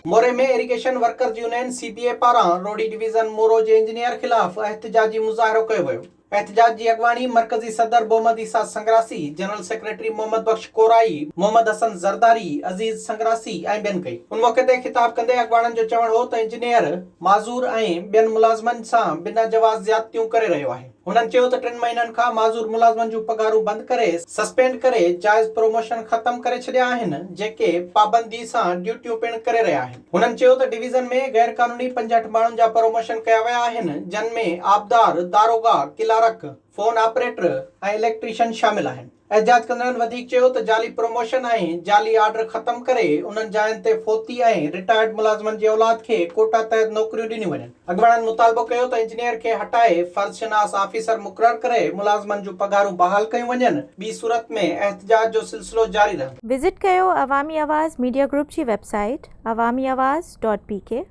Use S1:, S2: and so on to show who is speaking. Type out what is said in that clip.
S1: Moro ۾ irrigation workers union C B A پاران Rohri division Moro جي engineer خلاف احتجاجي مظاهرو ڪيو ويو. احتجاج جي اڳواڻي مرڪزي صدر محمد عيسيٰ سنگراسي، جنرل سيڪريٽري محمد بخش ڪورائي، محمد حسن زرداري، عزيز سنگراسي ۽ ٻين ڪئي. ان موقعي تي خطاب ڪندي اڳواڻن جو چوڻ هو ته انجنيئر معذور ۽ ٻين ملازمن سان بنا جواز زيادتيون ڪري رهيو آهي. هنن چيو ته ٽن مهينن کان معذور ملازمن جون پگهارون بند ڪري سسپينڊ ڪري جائز پروموشن ختم ڪري ڇڏيا آهن جيڪي پابندي سان ڊيوٽيون پڻ ڪري رهيا آهن. هنن چيو ته ڊويزن ۾ غير قانوني 65 ماڻهن جا پروموشن ڪيا ويا آهن جن ۾ آبدار، داروغا، ڪلارڪ، فون آپريٽر ۽ اليڪٽريشن شامل آهن. احتجاج ڪندڙن وڌيڪ چيو ته جعلي پروموشن ۽ جعلي آرڊر ختم ڪري انهن جاين تي فوتي ۽ رٽائرڊ ملازمن جي اولاد کي ڪوٽا تحت نوڪريون ڏنيون وڃن. اڳواڻن مطالبو ڪيو ته انجنيئر کي هٽائي فرض شناس آفيسر مقرر ڪري ملازمن جون پگهارون بحال ڪيون وڃن، ٻي صورت ۾ احتجاج جو سلسلو جاري رهندو.
S2: وزٽ ڪيو عوامي آواز ميڊيا گروپ جي website Awami Awaz dot P K.